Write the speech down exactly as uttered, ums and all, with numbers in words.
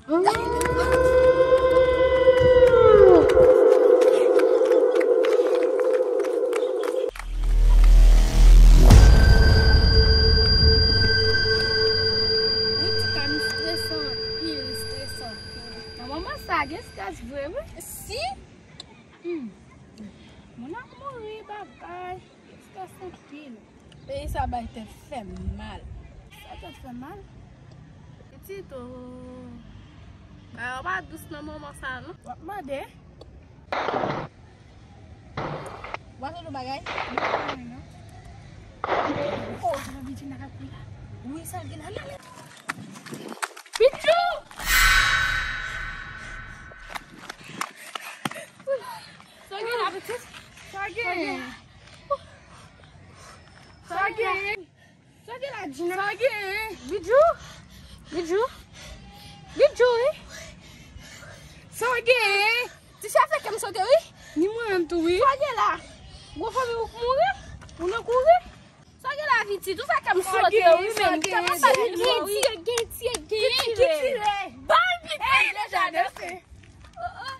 Wi, ti kay m strese anpil, strese anpil. Nan moman sa, gen strès vre, wi. Si? Hmm. Moun ap mouri, bagay. Strès anpil. Peyi sa bay tèt fè mal. Sa tèt fè mal? Pitit o. Bagay yo pa dous nan moman sa, non. W ap mande. W ap mande bagay? Oh, se pa Virginia k ap ri la. Wi, sa gen la. Pitit! Sa gen la, pitit? Sa gen? Sa gen? Sa gen la, Gina? Sa gen? Bidjou? Bidjou? Bidjou, wi. Sa gen? Ti chèf fè kè m sote, wi. Ni mwen menm tou, wi. Sa gen la? Gwo fanmi ou k mouri? Ou nan kouri? Sa gen la, pitit? Ou fè kè m sote, wi, men. Kè m ap pale gen, wi. Gen, gen, gen, gen. Ki tire? Bay pitit! Ey, deja danse. Oh, oh.